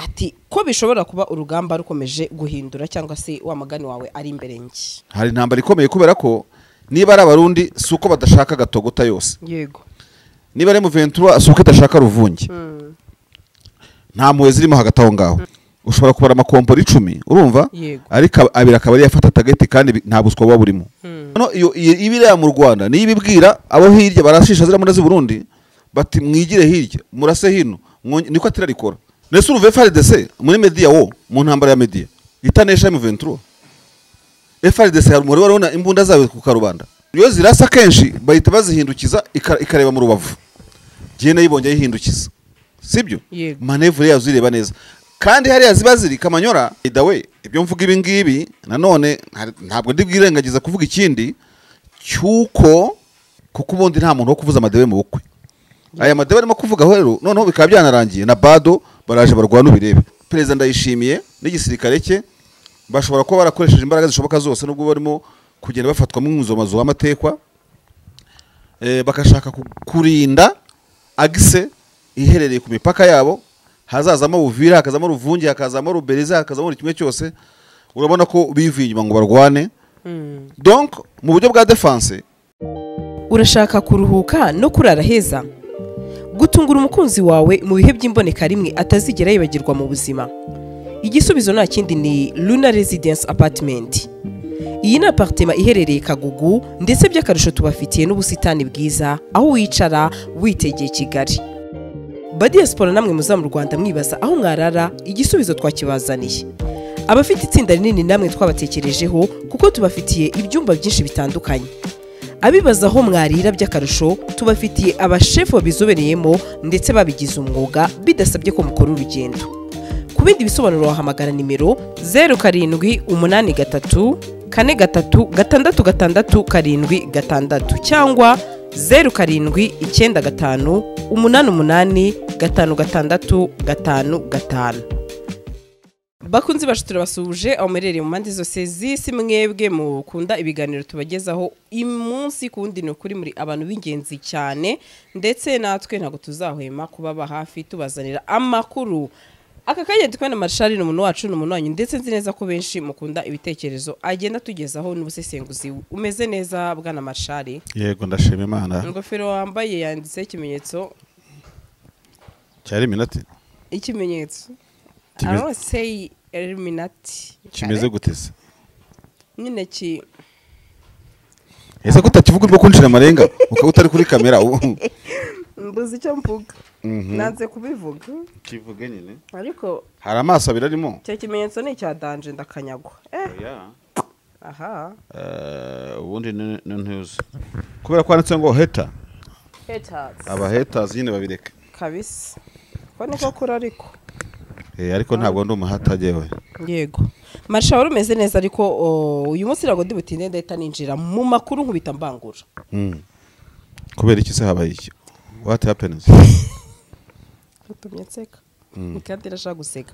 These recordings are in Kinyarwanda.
Ati ko bishobora kuba urugamba rukomeje guhindura cyangwa se wa mugani wawe ari imbere nki. Hari intambara ikomeye kubera ko niba ari Abarundi si uko badashaka Gatogota yose. Yego. Niba ari M23 si uko idashaka Ruvungi. Nta mpuhwe zirimo hagati aho ngaho. Ushobora kubara amakompori 10 urumva? Ariko abiri akaba ari yafata target kandi nta buswa buba burimo. No iyo ibiriya mu Rwanda ni ibibwira abo hirya barashisha zira muri Burundi bati mwigire hirya murase hino niko atirarikora. Nese uruve FARDC muri media wo mu ntambara ya media itanesha M23. FARDC hari umuri warona imbunda zawe ku karubanda. Iyo zirasa kenshi bahita bazihindukiza ikareba mu rubavu. Giye nayibonye yihindukiza. Sibyo? Manevure yazo ireba neza. Kandi hariya ziba ziri Kamanyora idawe ibyo mvuga ibi ngibi nanone ntabwo ndi bwirengagiza kuvuga ikindi cyuko kuko ubundi nta muntu wo kuvuza amadebe mu bukwe. Aya madebe arimo kuvuga aho rero noneho bikaba byanarangiye na Bado baraje barwana ubirebe. President Ndayishimiye n'igisirikare cye bashobora kuba barakoresheje imbaraga zishoboka zose nubwo barimo kugenda bafatwa mu nzomazo w'amatekwa bakashaka kurinda agise iherereye ku mipaka yabo. Hazazamo Buvira, hakazamo Ruvungi, hakazamo Ruberiza, hakazamo buri kimwe cyose. Urabona ko bivuye inyuma ngo barwane. Donc mu buryo bwa defense. Urashaka kuruhuka no kurara heza, gutungura umukunzi wawe mu bihe by'imboneka rimwe atazigera yibagirwa mu buzima. Igisubizo nta kindi ni Luna Residence Apartment. Iyi ni apartment iherereye Kagugu ndetse by'akarusho tubafitiye n'ubusitani bwiza aho wicara witegeye Kigali. Ba diaspora namwe muza mu Rwanda mwibaza aho mwarara, igisubizo twakibazaniye. Abafite itsinda rinini namwe twabatekerejeho kuko tubafitiye ibyumba byinshi bitandukanye. Abibaza aho mwarira by'akarusho tubafitiye abashefu babizobereyemo ndetse babigize umwuga bidasabye ko mukora urugendo. Ku bindi bisobanuro wahamagara nimero 0783 43 66 76 cyangwa 0795 88 56 55. Bakunzi bacu turabasuje aho muherereye mu mpande zose z'isi, mwebwe mukunda ibiganiro tubagezaho umunsi kundi. Ni ukuri muri abantu b'ingenzi cyane ndetse natwe ntabwo tuzahwema kubaba hafi tubazanira amakuru. Aka kanya ndi kumwe na Marshal, ni umuntu wacu, ni umuntu wanyu ndetse nzi neza ko benshi mukunda ibitekerezo agenda tugezaho n'ubusesenguzi. Umeze neza bwana Marshal? Yego ndashima Imana. Ingofero wambaye yanditse ikimenyetso cya Illuminati. Ikimenyetso I don't say Illuminati. Kimeze gute se? Nyine ki Ese ko utakivuga urwo kunshira amarenga ukaba utari kuri kamera? Mbuze icyo mvuga. Nanze kubivuga. Kivuge nyine. Ariko hari amaso abiri arimo. Icyo kimenyetso ni icya danger ndakanyagwa. Aha. Ubundi ni ntuzi. Kubera ko handitse ngo hater. Haters. Aba haters nyine babireke. Kabisa. Ko niko kuri ariko. Ariko ntabwo ndi umuhata jewe. Yego. Marshal umeze neza ariko uyu munsi ntabwo ndi butinde ndahita ninjira mu makuru nkubita mbangura. Kubera iki se habaye iki? What happens? Utumye nseka. Kandi irashaka guseka.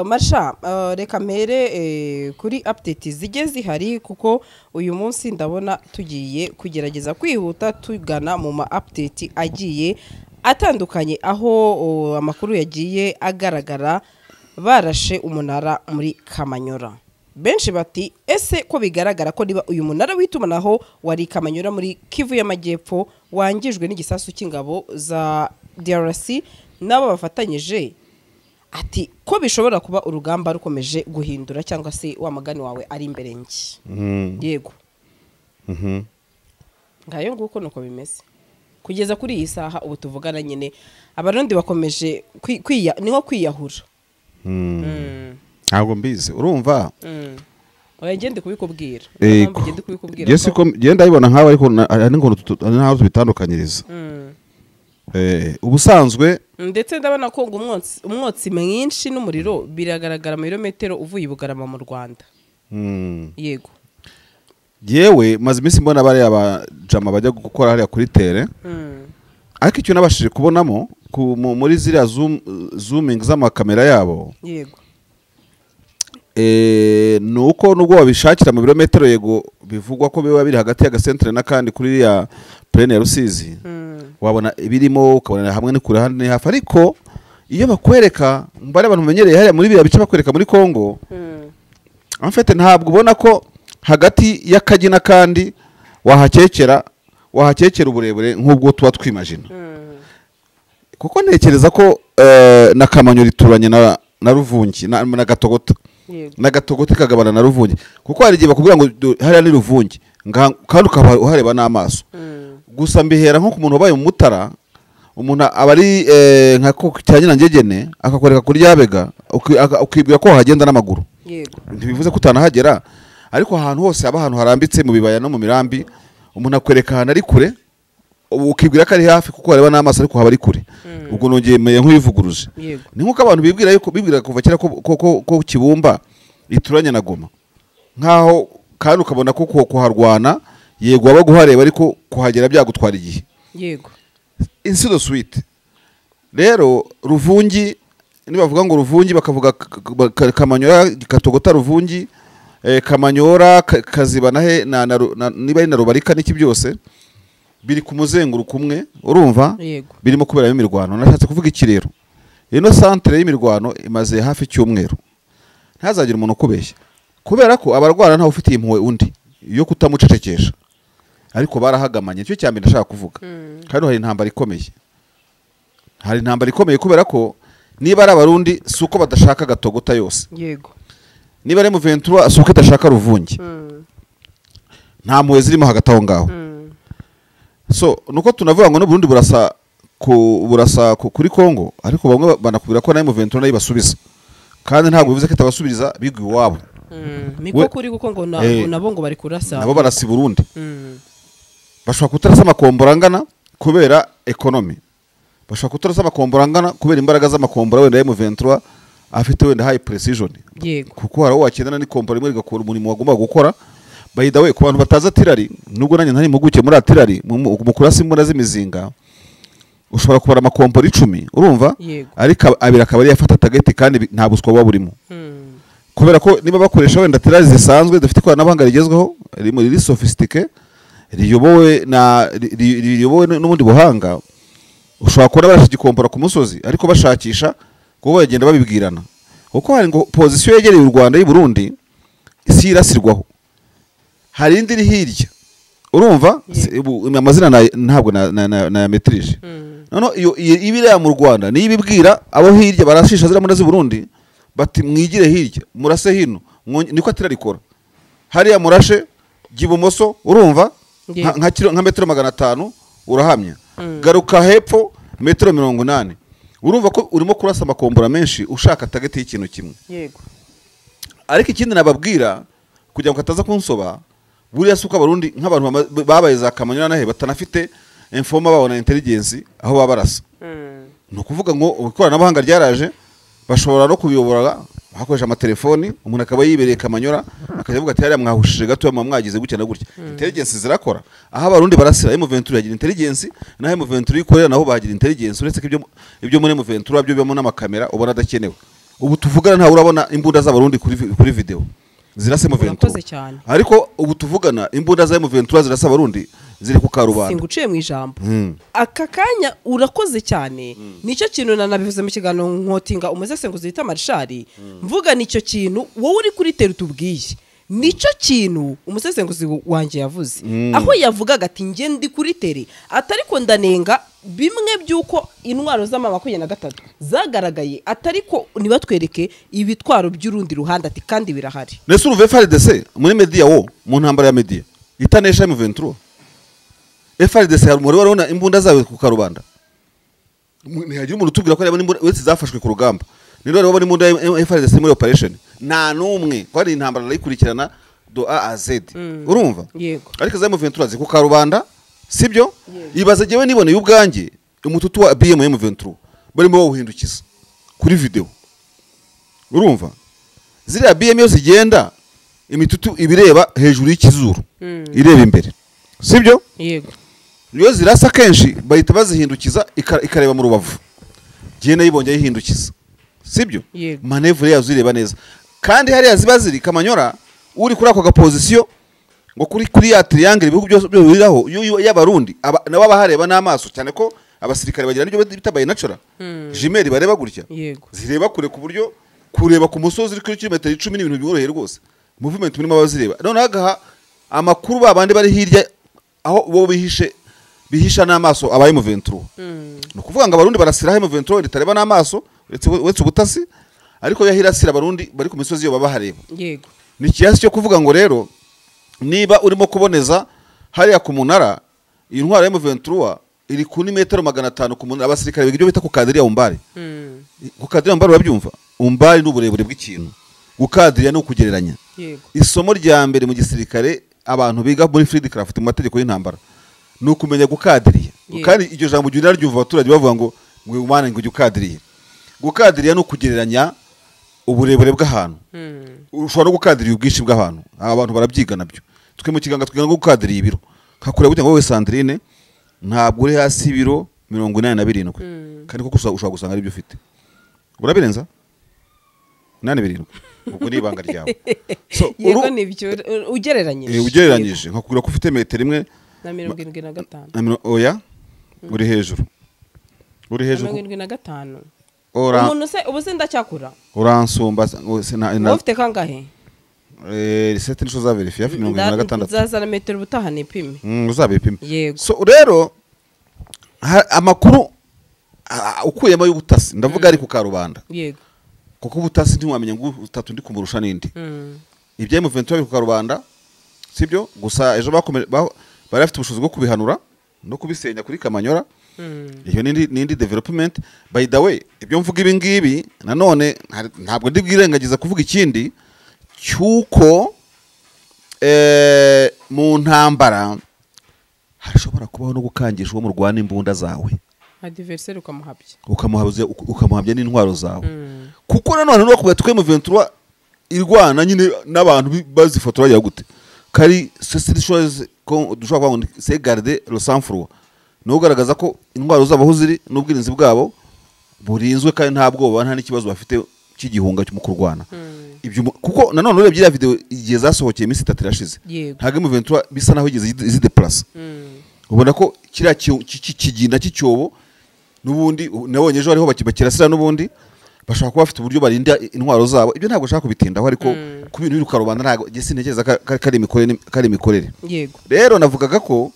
Marsha, reka mpere kuri update zijye zihari kuko uyu munsi ndabona tugiye kugerageza kwihuta tugana mu ma update agiye atandukanye aho amakuru yagiye agaragara barashe umunara muri Kamanyora. Benshi bati ese ko bigaragara ko niba uyu munara w'itumanaho wari Kamanyora muri Kivu y'Amajyepfo wangijwe n'igisasu cy'ingabo za DRC nabo bafatanyije, ati ko bishobora kuba urugamba rukomeje guhindura cyangwa se wa mugani wawe ari imbere nki. Yego. Ngayo nguko nuko bimeze. Kugeza kuri iyi saha ubu tuvugana nyine Abarundi bakomeje ni nko kwiyahura. Ntabwo mbizi urumva. Oya ngende kubikubwira. Ngende kubikubwira. Jesse ko ngenda ayibona nkawe ariko n'aho tubitandukanyiriza. Ubusanzwe ndetse ndabona ko ngo umwotsi mwinshi n'umuriro biragaragara mu birometero uvuye i Bugarama mu Rwanda. Yego. Yewe maze iminsi mbona bari aba jama bajya gukora hariya kuri tere. Ariko icyo nabashije kubonamo muri ziriya zooming z'amakamera yabo. Yego. Nuko nubwo babishakira mu birometero yego bivugwa ko biba biri hagati ya gasentre n'akandi kuri ya plaine ya Rusizi. Wabona ibirimo ukabona hamwe ni kure handi ni hafi, ariko Iyo bakwereka mbare abantu menyereye hariya muri biriya bice bakwereka muri Kongo, en fait ntabwo ubona ko hagati y'akagina kandi wahakekera uburebure nk'ubwo tuba twimagina. Kuko ntekereza ko na Kamanyola ituranye na Ruvungi na Gatogota. Na Gatogota ikagabana na Ruvungi, kuko hari igihe bakubwira ngo hariya ni Ruvungi kandi ukaba uhareba n'amaso. Gusa mbihera nko ku muntu wabaye mu Mutara, umuntu aba ari nka cyanyina ngegene akakwereka kuri yabega ukibwira ko hagenda n'amaguru. Ntibivuze ko utanahagera, ariko ahantu hose aba ahantu harambitse mu bibaya no mu mirambi, umuntu akwereka ahantu ari kure ukibwira ko ari hafi kuko hareba n'amaso, ariko haba ari kure. Ubwo nongeye meye nk'uyivuguruje. Ni nkuko abantu bibwira yuko bibwira kuva kera ko Kibumba ituranye na Goma, nkaho kandi ukabona ko kuharwana yego aba guhareba ariko kuhagera byagutwara igihe. Yego. Insido suite rero Ruvungi, nibavuga ngo Ruvungi bakavuga Kamanyola Katogota Ruvungi, Kamanyora Kaziba nahe na niba ari na Rubarika n'iki byose biri ku muzenguruko umwe, urumva birimo kubera imirwano. Nashatse kuvuga iki rero, ino centre y'imirwano imaze hafi icyumweru, ntazagira umuntu ukubeshya kubera ko abarwara ntawe ufitiye impuhwe undi yo kutamucecekesha, ariko barahagamanye. Nicyo cya mbere ndashaka kuvuga. Kandi hari intambara ikomeye, hari intambara ikomeye kubera ko niba ari Abarundi si uko badashaka Gatogota yose. Yego. Niba ari M23 si uko idashaka Ruvungi. Nta mpuhwe zirimo hagati aho ngaho. So nuko tunavuga ngo n'Uburundi burasa kuri Kongo, ariko bamwe banakubwira ko na M23 nayo ibasubiza, kandi ntabwo bivuze ko itabasubiriza bigwi iwabo. Niko kuri kuko ngo nabo ngo bari kurasa, nabo barasa Burundi. Bashobora kutarasa amakombora angana kubera economy, bashobora kutarasa amakombora angana kubera imbaraga z'amakombora wenda M23 afite wenda high precision. Yego. Kuko hari wagendana n'ikombora rimwe rigakora umurimo wagomba gukora. By the way, ku bantu bataza artillery, nubwo nanjye ntari impuguke muri artillery, mu kurasa imbunda z'imizinga ushobora kubara amakombora 10, urumva, ariko abiri akaba ari yafata target kandi nta buswa buba burimo. Kubera ko niba bakoresha wenda artillery zisanzwe dufite ikoranabuhanga rigezweho riri sophistiqué riyobowe na riyobowe n'ubundi buhanga, ushobora kubona barashe igikombora ku musozi ariko bashakisha kuko bagenda babibwirana, kuko hari ngo position yegereye u Rwanda y'u Burundi isi irasirwaho, hari indi iri hirya, urumva amazina ntabwo nayametrije. Noneho iyo ibiriya mu Rwanda niyo ibibwira abo hirya barashisha zira muri Burundi bati mwigire hirya murase hino, niko atirarikora hariya murashe ibumoso, urumva nka metero 500 urahamya, garuka hepfo metero 80, urumva ko urimo kurasa amakombora menshi ushaka target y'ikintu kimwe. Yego. Ariko ikindi nababwira kugira ngo kataza kunsoba, buriya suko Abarundi nk'abantu babaye za Kamanyola nahe batanafite informa babona intelligence aho baba barasa. Ni ukuvuga ngo ikoranabuhanga ryaraje, bashobora no kubiyobora bakoresha amatelefoni, umuntu akaba yibereye Kamanyola akajya avuga ati hariya mwahushije gato mwagize gutya na gutya. Intelligence zirakora. Aho Abarundi barasira M23 yagira intelligence, naho M23 ikorera naho bagira intelligence, uretse ko ibyo muri M23 byo bibamo n'amakamera ubona adakenewe. Ubu tuvugana ntawe urabona imbunda z'Abarundi kuri video zirasa M23, ariko ubu tuvugana imbunda za M23 zirasa Abarundi ziri ku karubanda. Singuciye mu ijambo. Aka kanya urakoze cyane. Nicyo kintu nanabivuze mu kiganiro nkotinga umusesenguzi wita Marshal, mvuga nicyo kintu wowe uri kuri tera utubwiye. Nicyo kintu umusesenguzi wanjye yavuze. Aho yavugaga ati nge ndi kuri tere, atariko ndanenga bimwe byuko intwaro z'amama 23 zagaragaye, atariko nibatwereke ibitwaro by'urundi ruhande, ati kandi birahari. Nese uruve FARDC muri media wo mu ntambara ya media itanesha M23. FARDC hari umuri warona imbunda zawe ku karubanda, ntihagira umuntu utubwira ko yabona imbunda wese zafashwe ku rugamba. Niro rero babona imbunda ya FARDC muri operation nta numwe, ko ari intambara rayikurikirana do A a Z. Urumva? Yego. Ariko za M23 ziri ku karubanda, sibyo? Ibaze jewe niboneye ubwanjye umututu wa BM M23 barimo bawuhindukiza kuri video. Urumva? Ziriya BM yo zigenda imitutu ibireba hejuru y'ikizuru, ireba imbere, sibyo? Yego. Iyo zirasa kenshi bahita bazihindukiza ikareba mu rubavu. Giye nayibonye ayihindukiza, sibyo? Manevure yazo ireba neza. Kandi hariya ziba ziri Kamanyora uri kuri ako gaposition ngo kuri ya triangle ibihugu byose bihuriraho y'Abarundi nabo abahareba n'amaso cyane ko Abasirikare bagira n'ibyo bita binocular jumelles, bareba gutya, zireba kure, ku buryo kureba ku musozi uri kuri kilometero 10 n'ibintu biboroheye rwose. Movement murimo abazireba, noneho agaha amakuru babandi bari hirya aho bo bihishe, bihisha n'amaso abaye M23. Ni ukuvuga ngo Abarundi barasira M23 ritareba n'amaso, uretse ubutasi, ariko yahirasira Abarundi bari ku misozi yo baba hareba. Yego. Ni kiasi cyo kuvuga ngo rero niba urimo kuboneza hariya ku munara, iyi ntwaro ya M23 iri ku metero 500 ku munara. Abasirikare biga ibyo bita kukadiriya umbari. Kukadiriya umbari urabyumva? Umbari ni uburebure bw'ikintu, gukadiriya ni ukugereranya. Yego. Isomo rya mbere mu gisirikare abantu biga muri Fieldcraft mu mategeko y'intambara ni ukumenya gukadiriya. Kandi iryo jambo ujya unaryumva abaturage bavuga ngo mwana ngo ujye ukadiriye. Gukadiriya ni ukugereranya uburebure bw'ahantu. Ushobora no gukadiriya ubwinshi bw'abantu, abantu barabyiga nabyo. Twe mu kiganga twiga ngo gukadiriya ibiro. Kakure gute ngo wowe Sandrine ntabwo uri hasi ibiro 87, kandi koko ushobora gusanga ari byo ufite. Urabirenza 87, ubwo ni ibanga ryawe. So yego nibyo ugereranyije. Ugereranyije nkakubwira ko ufite metero 1 na 75. Oya, uri hejuru. Uri hejuru 75. Umuntu se ubu se ndacyakura? Uransumba na ufite kangahe? 7 nisho za verify hafi 76. Nzazana metero ubutaha nipime. Uzabipime. Yego. So rero amakuru ukuyemo y'ubutasi ndavuga ari ku karubanda. Yego. Kuko ubutasi ntiwamenya ngo utatu ndi kumurusha nindi. Ibya M23 biri ku karubanda, sibyo? Gusa ejo bakomeje bari bafite ubushobozi bwo kubihanura no kubisenya kuri Kamanyora. Iyo nindi development. By the way, ibyo mvuga ibi ngibi nanone ntabwo ndi bwirengagiza kuvuga ikindi cyuko mu ntambara hashobora kubaho no gukangisha uwo murwana imbunda zawe, adversaire ukamuhabya n'intwaro zawe. Kuko nanone no kuba twe M23 irwana nyine n'abantu bazifotora ya gute kari ceci chose ko dushobora kuvuga ngo c'est garder le sang-froid, no kugaragaza ko intwaro zabo aho ziri n'ubwirinzi bwabo burinzwe kandi nta bwoba nta n'ikibazo bafite cy'igihunga cyo mu kurwana. Ibyo kuko nanone urebye iriya video igihe zasohokeye iminsi 3 irashize, ntabwo M23 bisa naho igeze izideplace. Ubona ko kiriya kigina cy'icyobo n'ubundi nabonye ejo hariho bakirasira n'ubundi bashaka kuba bafite uburyo barinda intwaro zabo. Ibyo ntabwo nshaka kubitindaho, ariko ku bintu biri karubanda ntabwo njye sintekereza kari imikorere. Yego. Rero navugaga ko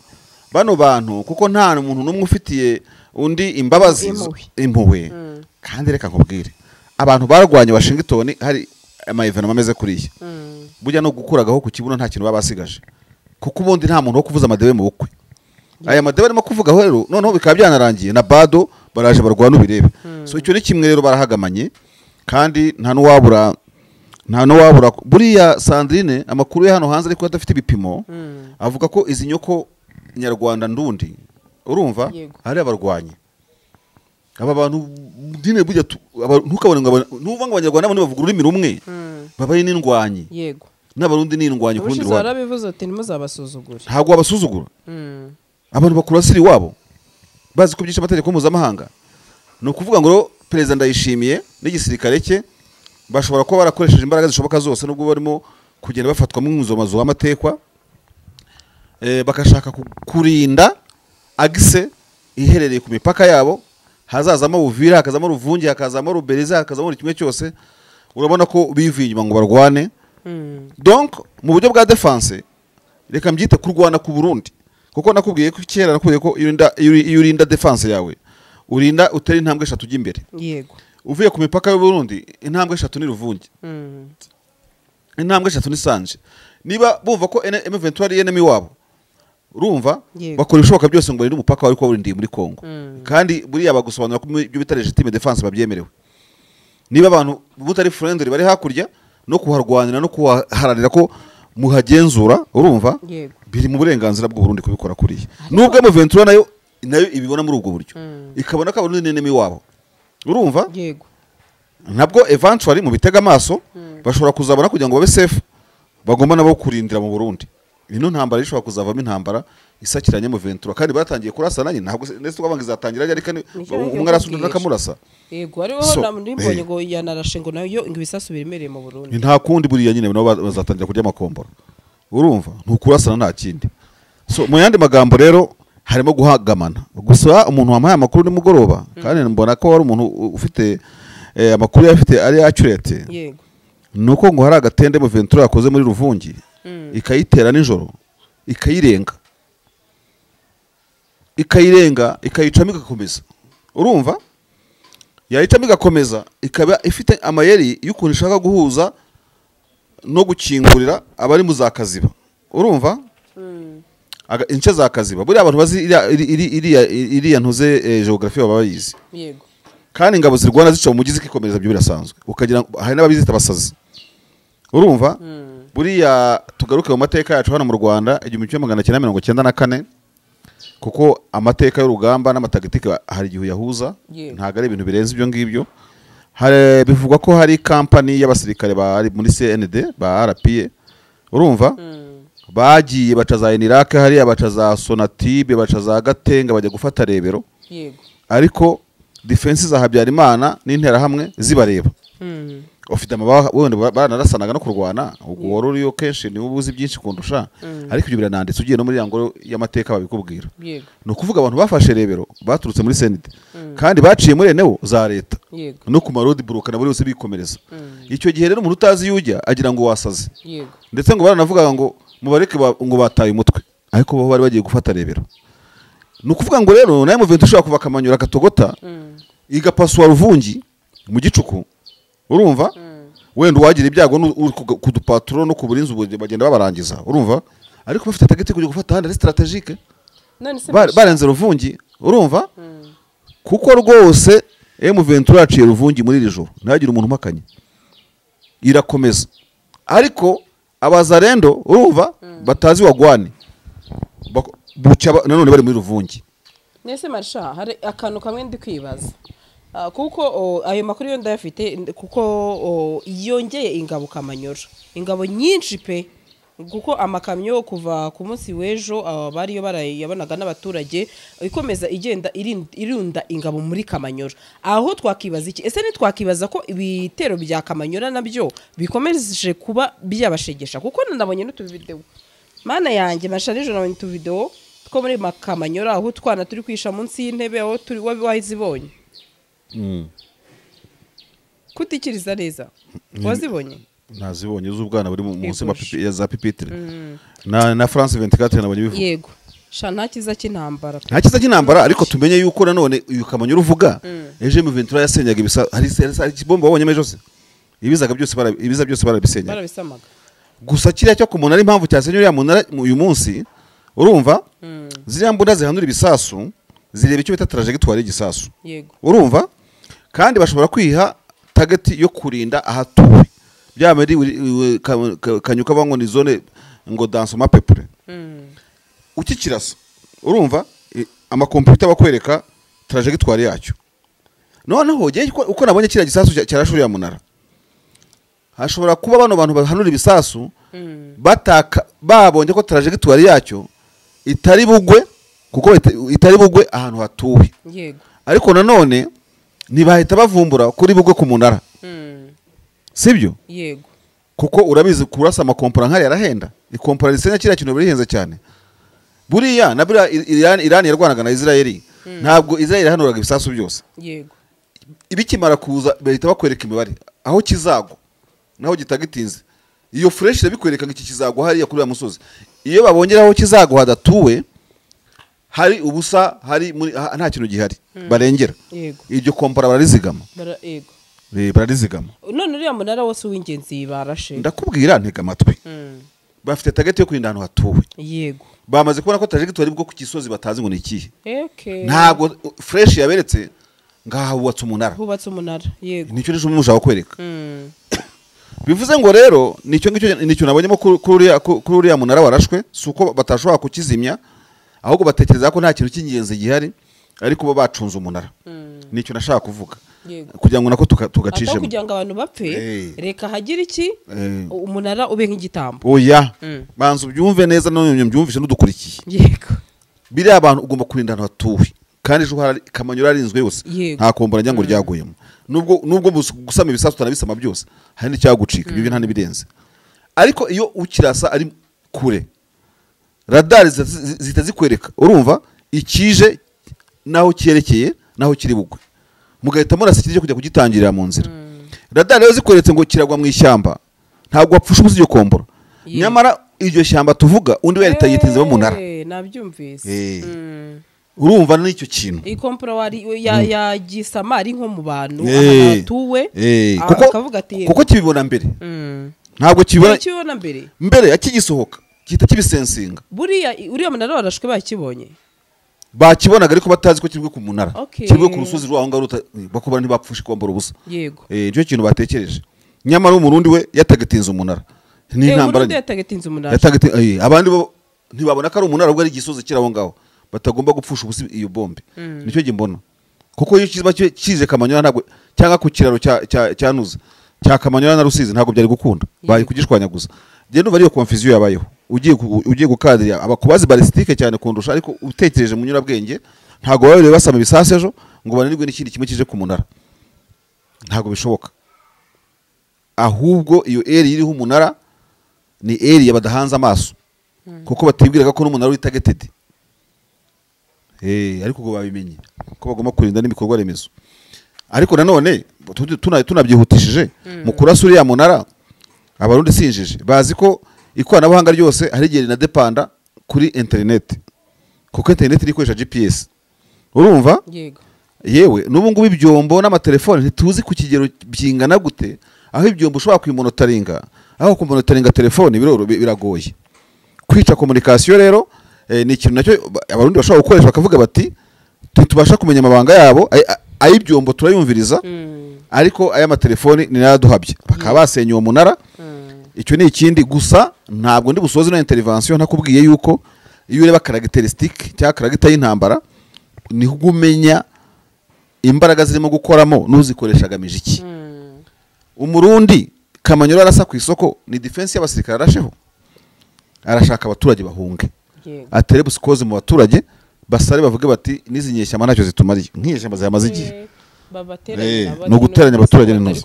bano bantu kuko nta muntu n'umwe ufitiye undi imbabazi impuhwe. Kandi reka nkubwire, abantu barwanye Washington hari ama evenement ameze kuriya, burya no gukuragaho ku kibuno nta kintu babasigaje, kuko ubundi nta muntu wo kuvuza amadebe mu bukwe. Aya madebe arimo kuvugaho rero noneho bikaba byanarangiye na bado baraje barwana ubirebe. So icyo ni kimwe rero barahagamanye, kandi nta n'uwabura buriya Sandrine amakuru ya hano hanze ariko adafite ibipimo, avuga ko izi nyoko nyarwanda ndundi urumva ari abarwanyi. Aba bantu dine burya ntukabone ngo ntuva ngo abanyarwanda nabo bavuga ururimi rumwe, babaye n'indwanyi. Yego. N'abarundi n'indwanyi kurundi ruhande. Barabivuze ati ntimuzabasuzugure. Ntabwo wabasuzugura. Abantu bakurasira iwabo bazi ko byishe amategeko mpuzamahanga. Ni ukuvuga ngo Perezida Ndayishimiye n'igisirikare cye bashobora kuba barakoresheje imbaraga zishoboka zose, nubwo barimo kugenda bafatwa mu nzomazo w'amatekwa, bakashaka kurinda agise iherereye ku mipaka yabo. Hazazamo Buvira, hakazamo Ruvungi, hakazamo Rubereza, hakazamo buri kimwe cyose. Urabona ko bivuye inyuma ngo barwane. Donc mu buryo bwa defense reka mbyite kurwana ku Burundi, kuko nakubwiye ko kera nakubwiye ko iyo urinda defense yawe urinda utera intambwe 3 ujya imbere. Yego. Uvuye ku mipaka y'u Burundi intambwe 3 ni Ruvungi, intambwe 3 ni Sanje. Niba bumva ko M23 ari enemy wabo, urumva bakora ibishoboka byose ngo barinde umupaka wari kubarindiye muri Kongo. Kandi buriya bagusobanura ko ibyo bita legitime defense babyemerewe. Niba abantu butari friendly bari hakurya no kuharwanira no kuhaharanira ko muhagenzura, urumva biri mu burenganzira bw'u Burundi kubikora kuriya. Nubwo M23 nayo ibibona muri ubwo buryo, ikabona ko Abarundi ni enemy wabo, urumva yego nabwo eventually mu bitega amaso bashobora kuzabona kugira ngo babe safe, bagomba nabo kurindira mu Burundi. Ino ntambara ishobora kuzavamo intambara isakiranye mu 23, kandi batangiye kurasana nyine, ntabwo ndetse twabanga izatangira ariko umwe arasunda nakamurasa. Yego, ariho ndimbonye ngo yanarashe ngo nayo ngo ibisasu biremereye mu Burundi. Nta kundi buriya nyine nabo bazatangira kurya amakombora, urumva ntukurasana nta kindi. So mu yandi magambo rero Harimo guhagamana. Gusa umuntu wampaye amakuru nimugoroba, kandi mbona ko wari umuntu ufite amakuru yafite ari accurate. Yego. Nuko ngo hari agatende M23 yakoze muri Ruvungi, ikayitera nijoro, ikayirenga. Ikayirenga, ikayicamo igakomeza. Urumva? Yayicamo igakomeza, ikaba ifite amayeri y'ukuntu ishaka guhuza no gukingurira abari mu za Kaziba. Urumva? Ince za Kaziba. Buriya abantu bazi iriya ntuze geography baba bayizi. Yego. Kandi ingabo zirwana zica mu mugizi zikikomereza, byo birasanzwe. Ukagira hari n'ababizita abasazi. Urumva? Buriya tugaruke mu mateka yacu hano mu Rwanda 1994, kuko amateka y'urugamba n'amatagitike hari igihe yahuza, ntago ari ibintu birenze ibyo ngibyo. Hari bivugwa ko hari company y'abasirikare bari muri CND ba RPA. Urumva? Bagiye baca za Iraq hariya, baca za Sonatibe, baca za Gatenga, bajya gufata Rebero. Yego. Ariko defense za Habyarimana n'intera hamwe zibareba. Ufite amababa wenda baranarasanaga no kurwana, ubwo wari uriyo kenshi ni ubuzi byinshi kundusha. Ariko ibyo birananditse ugiye no muri yangoro y'amateka babikubwira. Yego. No kuvuga abantu bafashe Rebero baturutse muri CND. Kandi baciye muri eneo za leta. Yego. No ku marodi buruka na buri wese bikomereza. Icyo gihe rero umuntu utazi yujya agira ngo wasaze. Yego. Ndetse ngo baranavugaga ngo mubareke ngo bataye umutwe, ariko bo bari bagiye gufata Rebero. No kuvuga ngo rero naye M23 ushobora kuva Kamanyura katogota igapaswa Ruvungi mu gicuku. Urumva? Wenda uwagira ibyago ku dupatro no ku burinzi bagenda babarangiza. Urumva? Ariko bafite target kujya gufata handi strategique. Barenze Ruvungi. Urumva? Kuko rwose M23 yaciye Ruvungi muri iri joro, ntagire umuntu umakanye. Irakomeza. Ariko abazarendo urumva batazi wagwane bucya nanone bari muri Ruvungi. Nese marsha hari akantu kamwe ndi kwibaza. Kuko ayo makuru yo ndayafite, kuko yongeye ingabo Kamanyora, ingabo nyinshi pe, kuko amakamyo kuva ku munsi w'ejo bariyo barayabonaga n'abaturage ikomeza igenda irunda ingabo muri Kamanyora. Aho twakibaza iki? Ese ntitwakibaza ko ibitero bya Kamanyora nabyo bikomeje kuba byabashegesha? Kuko nabonye n'utuvideo, mana yanjye masharije, nabonye utuvideo two muri Kamanyora aho twana turi kwisha munsi y'intebe, aho turi wazibonye. Kutikiriza neza. Wazibonye? Nazibonye z'ubwana buri munsi ya za pipitre. Na France 24 nabonye bivuga. Yego. Sha nta kiza cy'intambara. Nta kiza cy'intambara, ariko tumenye yuko nanone uyu Kamanyura uvuga ejo M23 yasenyaga ibisa, hari ikibomba wabonye ejo se. Ibizaga byose ibiza byose barabisenyaga. Barabisamaga. Gusa kiriya cyo kumunara ari impamvu cyasenye uriya munara uyu munsi, urumva? Ziriya mbunda zihanura ibisasu, zireba icyo bita trajectoire y'igisasu. Yego. Urumva? Kandi bashobora kwiha target yo kurinda ahatuwe. Bya muri kanyuka bango ni zone ngo dans ma peuple. Ukikirasa. Urumva? Amakompiyuta bakwereka trajectoire yacyo. Noneho giye uko nabonye kiriya gisasu cyarashuriye munara. Hashobora kuba bano bantu bahanura ibisasu bataka babonye ko trajectoire yacyo itari bugwe, kuko itari bugwe ahantu hatuwe. Yego. Ariko nanone ntibahita bavumbura kuri bugwe ku munara. Sibyo? Yego. Kuko urabizi kurasa amakompora nkari yarahenda. Ikompora risenya kiriya kintu birihenze cyane. Buriya na buriya Iran yarwanaga na Israel. Ntabwo Israel yahanuraga ibisasu byose. Yego. Ibikimara kuza bahita bakwereka imibare aho kizagwa naho gitagitinze. Iyo fresh irabikwereka ngo iki kizagwa hariya kuri ya musozi. Iyo babongera aho kizagwa hadatuwe hari ubusa, hari nta kintu gihari barengera. Iryo kompora bararizigama. Yego. Bararizigama. None uriya munara wose w'ingenzi barashe. Ndakubwira ntega amatwi. Bafite target yo kurinda ahantu hatuwe. Yego. Bamaze kubona ko trajectoire bwo ku gisozi batazi ngo ni ikihe. Okay. Ntabwo fresh yaberetse ngaha hubatse umunara. Hubatse umunara. Yego. Nicyo rero umushaka kwereka. Bivuze ngo rero nicyo ngicyo nicyo nabonyemo kuri uriya munara warashwe, suko batashobora kukizimya, ahubwo batekereza ko nta kintu cy'ingenzi gihari, ariko bo bacunze umunara. Nicyo nashaka kuvuga. Kugira ngo nako tugacishemo. Kugira ngo abantu bapfe, reka hagira iki umunara ube nk'igitambo. Oya. Banza ubyumve neza none mbyumvishe n'udukurikiye. Yego. Biriya abantu ugomba kurinda ahantu hatuwe. Kandi ejo hari Kamanyura arinzwe yose. Nta kombora njya ngo ryaguyemo. Nubwo gusama ibisasu utanabisama byose, hari n'icyagucika, ibyo nta nibirenze. Ariko iyo ukirasa ari kure, radar zita zikwereka, urumva ikije naho cyerekeye naho kiri bugwe, mugahita murasa ikije kujya kugitangirira mu nzira. Radar rero zikweretse ngo kiragwa mu ishyamba, ntabwo wapfusha ubusa iryo kombora. Nyamara iryo shyamba tuvuga undi we yitayitinze mu munara. Nabyumvise. Urumva n'icyo kintu ikompora wari ya gisamari nko mu bantu ahatuwe, akavuga ati kuko kibibona mbere. Ntabwo kibibona mbere akigisohoka kita kibisensinga. Buriya uriya munara warashwe bakibonye, bakibonaga ariko batazi ko kirwe ku munara, kirwe ku rusozi rwaho ngaho bakubara ntibapfushe ikombora ubusa. Yego. Nicyo kintu batekereje. Nyamara umurundi we yatagatinze umunara. Ni intambara. Yatagatinze umunara. Abandi bo ntibabona ko ari umunara ubwo ari igisozi kiraho ngaho, batagomba gupfusha ubusa iyo bombe. Nicyo gimbona. Kuko iyo kiba kize Kamanyola ntabwo, cyangwa ku kiraro cya Nuza cya Kamanyola na Rusizi ntabwo byari gukunda, bari kugishwanyaguza. Njye ndumva ariyo confusion yabayeho. Ugiye gukadira abakubazi balistike cyane kundusha, ariko utekereje mu nyurabwenge ntabwo babereye basama ibisasu ejo ngo bananirwe n'ikindi kimwe kije ku munara, ntabwo bishoboka. Ahubwo iyo eri iriho umunara ni eri yabadahanze amaso, kuko batibwiraga ko n'umunara uri targeted. Ariko ubwo babimenye ko bagomba kurinda n'ibikorwa remezo. Ariko nanone tunabyihutishije mu kurasa uriya munara, abarundi sinjije bazi ko ikoranabuhanga ryose hari igihe na depanda kuri internet, kuko internet iri ikoresha GPS. Urumva? Yego. Yewe n'ubu ngubu ibyombo n'amatelefone ntituzi ku kigero byingana gute, aho ibyombo ushobora kwimonitoringa, aho kumonitoringa telefone biragoye. Kwica communication rero ni ikintu nacyo abarundi bashobora gukoresha bakavuga bati tubasha kumenya amabanga yabo, ayibyombo turayumviriza, ariko aya matelefone ni naduhabye, bakaba basenye uwo munara. Icyo ni ikindi. Gusa ntabwo ndi busoze na intervention ntakubwiye yuko iyo ureba caracteristic cyangwa caractère y'intambara niho umenya imbaraga zirimo gukoramo n'uzikoresha agamije iki. Umurundi Kamanyola arasa ku isoko ni defense y'abasirikare arasheho, arashaka abaturage bahunge, atere busikoze mu baturage basare bavuge bati nizi nyeshyamba ntacyo zitumariye, nk'inyeshyamba zamaze igihe no guteranya abaturage n'intuzi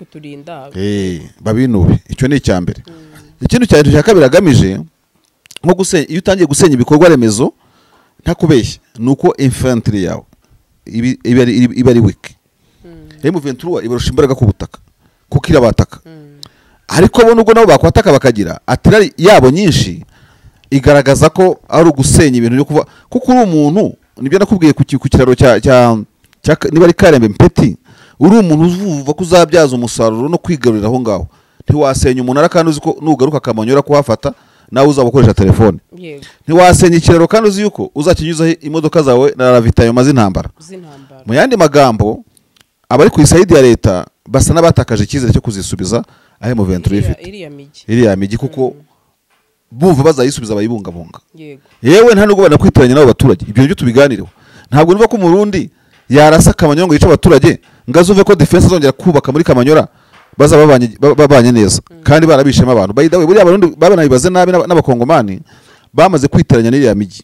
babinube. Icyo ni icyambere. Ikindi cyane cya kabiri agamije nko gusenya, iyo utangiye gusenya ibikorwa remezo ntakubeshye nuko infantry yawe iba ari weak. M23 ibarusha imbaraga ku butaka kuko irabataka, ariko bo nubwo nabo bakwataka bakagira artillery yabo nyinshi igaragaza ko ari ugusenya ibintu byo kuva, kuko uri umuntu nibyo nakubwiye ku kiraro cya niba ari Karembe Mpeti, uri umuntu uvuva ko uzabyaza umusaruro no kwigarurira aho ngaho, ntiwasenya umunara kandi uzi ko nugaruka Kamanyola kuhafata nawe uzaba ukoresha telefone. Ntiwasenya ikiraro kandi uzi yuko uzakinyuzaho imodoka zawe na ravitaillement z'intambara. Mu yandi magambo abari ku isayidi ya leta basa n'abatakaje icyizere cyo kuzisubiza aho M23 ifite iriya migi, kuko bumva bazayisubiza bayibungabunga. Yewe nta nubwo banakwitiranya n'abo baturage, ibyo nibyo tubiganireho. Ntabwo numva ko umurundi yarasa Kamanyola ngo yice abaturage ngo azuve ko defense azongera kubaka muri Kamanyola baza babanye neza kandi barabishema abantu. By the way, buriya abarundi babanabibaze nabi n'abakongomani bamaze kwitiranya n'iriya migi,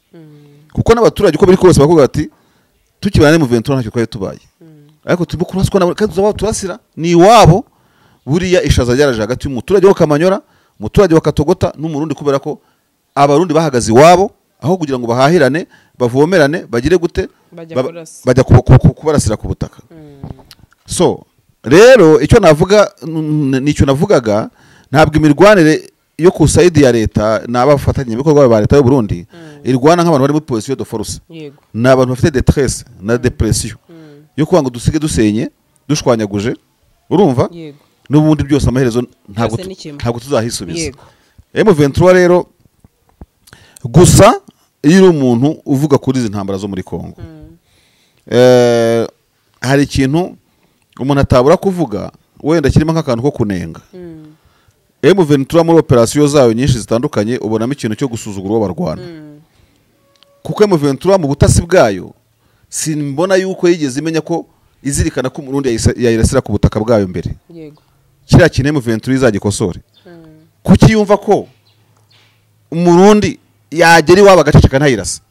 kuko n'abaturage uko biri kose bakuvuga bati tukibana M23 ntacyo twari tubaye, ariko turimo kuraswa nabo kandi tuzaba turasira ni iwabo. Buriya ishaza ryaraje hagati y'umuturage wa Kamanyola, umuturage wa Katogota n'umurundi, kubera ko abarundi bahagaze iwabo aho kugira ngo bahahirane bavomerane bagire gute bajya kubarasira ku butaka. So rero icyo navuga nicyo navugaga, ntabwo imirwanire yo ku side ya leta n'abafatanya ibikorwa ba leta y'u Burundi irwana nk'abantu bari muri position de force. Ni abantu bafite détresse na dépression yo kuba ngo dusige dusenye dushwanyaguje, urumva n'ubundi byose amaherezo ntabwo tuzahisubiza. M23 rero gusa iyo uri umuntu uvuga kuri izi ntambara zo muri Kongo, hari ikintu umuntu atabura kuvuga wenda kirimo nk'akantu ko kunenga. M23 muri operasiyo zayo nyinshi zitandukanye ubonamo ikintu cyo gusuzugura uwo barwana, kuko M23 mu butasi bwayo simbona yuko yigeze imenya ko izirikana ko umurundi yayirasira ku butaka bwayo mbere. Kiriya kintu M23 izagikosore. Kuki yumva ko umurundi yagera iwabo agaceceka ntayirasa?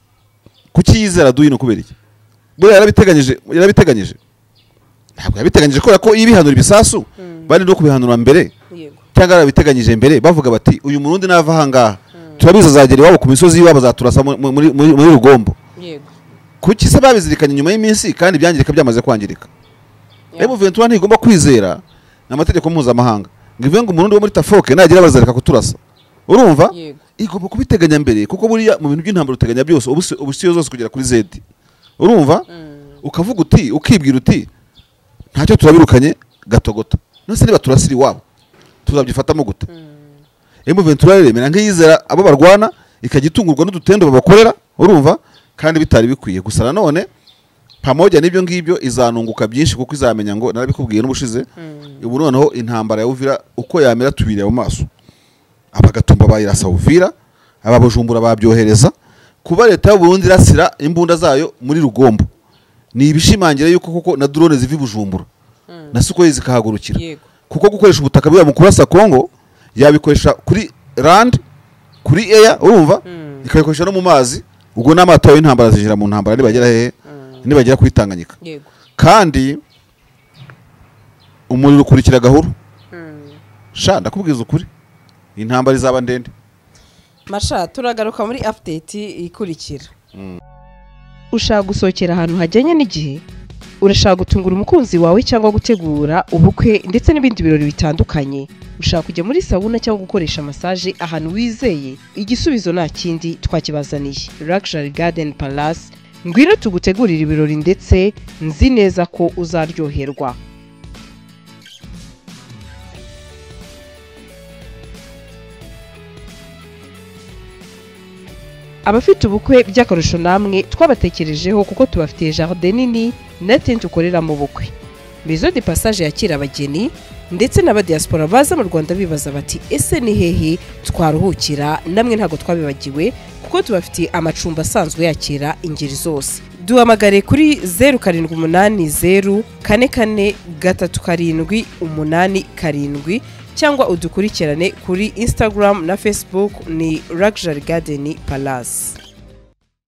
Kuki yizera duhino kubera iki? Buriya yarabiteganyije. Ntabwo yabiteganyije kubera ko ibihanura ibisasu bari no kubihanura mbere, cyangwa yarabiteganyije mbere bavuga bati uyu murundi nava aha ngaha turabizi azagera iwabo ku misozi y'iwabo azaturasa muri Rugombo. Kuki se babizirikanye nyuma y'iminsi kandi byangirika byamaze kwangirika? M23 ntigomba kwizera n'amategeko mpuzamahanga ngo ivuge ngo umurundi wo muri Tafoke nagira bazareka kuturasa. Urumva? Igomba kubiteganya mbere, kuko buriya mu bintu by'intambara uteganya byose, ubusiyo zose kugera kuri Z. Urumva? Ukavuga uti, ukibwira uti ntacyo turabirukanye gatogota. None niba turasiri wabo tuzabyifatamo gute? M23 remera nk'iyizera abo barwana ikagitungurwa n'udutendo babakorera, urumva? Kandi bitari bikwiye. Gusa nanone pamoja n'ibyo ngibyo izanunguka byinshi, kuko izamenya ngo narabikubwiye n'ubushize, ubu noneho intambara ya Uvira uko yamera tubiriye mu maso. Abagatumba bayirasa Uvira, ababujumbura babyohereza. Kuba leta y'u Burundi irasira imbunda zayo muri Rugombo ni ibishimangira yuko koko na drone zivi Bujumbura na Sukhoi zikahagurukira, kuko gukoresha ubutaka bwa mu kurasa Kongo yabikoresha kuri land, kuri air, urumva? Ikabikoresha no mu mazi. Ubwo n'amato y'intambara zijira mu ntambara nibagera hehe? Nibagera kuri Tanganyika. Kandi umuriro ukurikira gahuru. Sha ndakubwiza ukuri, intambara izaba ndende. Masha, turagaruka muri update ikurikira. Ushaka gusohokera ahantu hajyanye n'igihe? Urashaka gutungura umukunzi wawe cyangwa gutegura ubukwe ndetse n'ibindi birori bitandukanye? Ushaka kujya muri sauna cyangwa gukoresha massage ahantu wizeye? Igisubizo nta kindi, twakibazaniye Luxury Garden Palace. Ngwino tugutegurira ibirori ndetse nzi neza ko uzaryoherwa. Abafite ubukwe by'akarusho namwe twabatekerejeho, kuko tubafitiye jardin nini na tente ukorera mu bukwe. Maison de passage yakira abageni ndetse n'abadiaspora baza mu Rwanda bibaza bati ese ni hehe twaruhukira? Namwe ntago twabibagiwe, kuko tubafitiye amacumbi asanzwe yakira ingeri zose. Duhamagare kuri 0780 44 37 87 cyangwa udukurikirane kuri Instagram na Facebook ni Luxury Garden Palace.